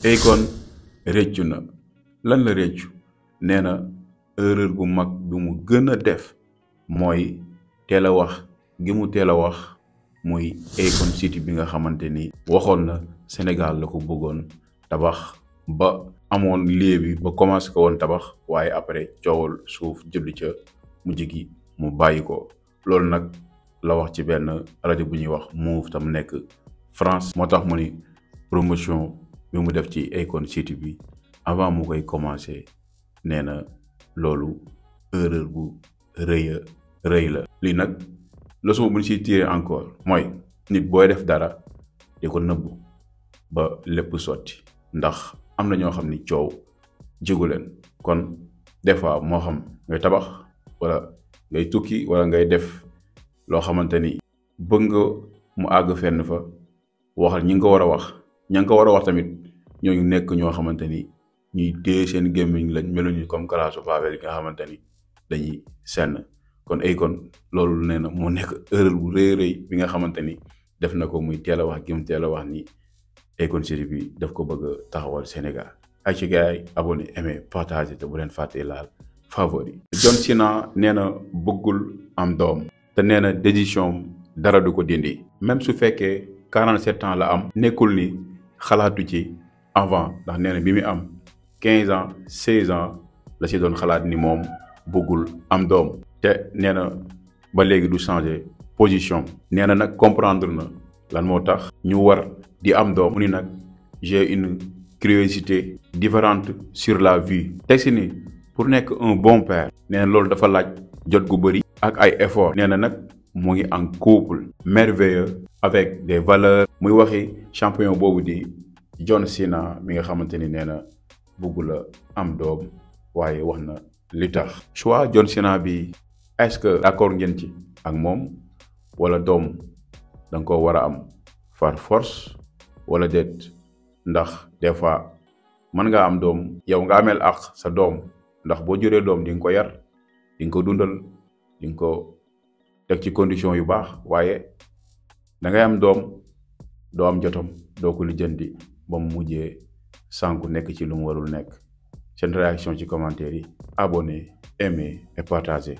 Akon réccu na lan la réccu nee na erreur bu mag bi mu gën a def mooy teel a wax gi mu teel a wax muy Akon City bi nga xamante ni waxoon na Sénégal la ko bëggoon tabax ba amoon lieu bi ba commencé ko woon tabax waaye après coowal suuf jënd ca mujj gi mu bàyyi ko loolu nag la wax ci benn rajo bu ñuy wax Move tam nekk France moo tax mu ni promotion bi mu def ci Akon City bi avant mu koy commencé nee na loolu erreur bu rëy la lii nag leçon bu ñu siy tiré encore mooy nit booy def dara di ko nëbbu ba lépp sotti ndax am na ñoo xam ni coow jigu leen kon des fois moo xam ngay tabax wala ngay tukki wala ngay def loo xamante ni bëgg nga mu àgg fenn fa waxal ñi nga ko war a wax ña nga ko war a wax tamit ñooñu nekk ñoo xamante ni ñuy téye seen gémmiñ lañ meluñu comme Kalaasu Pavel nga xamante ni dañuy senn kon Akon loolu nee na moo nekk erreur bu rëy bi nga xamante ni def na ko muy teel a wax gi mu teel a wax ni Akon City bi daf ko bëgg a taxawal Sénégal ay ci gars yi abonné aimé partagé te bu leen fàttee laal favori. John Cena nee na bëggul am doom te nee na décision dara du ko dindi même su fekkee 47 ans la am nekkul ni xalaatu ci avant ndax nee na bi muy am 15 ans 16 ans la si doon xalaat ni moom bëggul am doom te nee na ba léegi du changer position nee na nag comprendre na lan moo tax ñu war di am doom mu ni nag j'ai une curiosité différente sur la vie teg si ni pour nekk un bon père nee na loolu dafa laaj jot gu bëri ak ay effort nee na nag mu ngi en couple merveilleux avec des valeurs muy waxi champion boobu di John Cena mi nga xamante ni nee na bëggu la am doom waaye wax na li tax choix John Cena bi est-ce que d'accord ngeen ci ak moom wala doom da nga ko war a am par force wala déet ndax des fois mën nga am doom yow nga ameel ak sa doom ndax boo juree doom di nga ko yar di nga ko dundal di nga ko teg ci condition yu baax waaye da ngay am doom doo am jotam doo ko lijjanti ba mu mujjee sànku nekk ci lu mu warul nekk seen réaction ci commentaire yi abonné aimé et partagé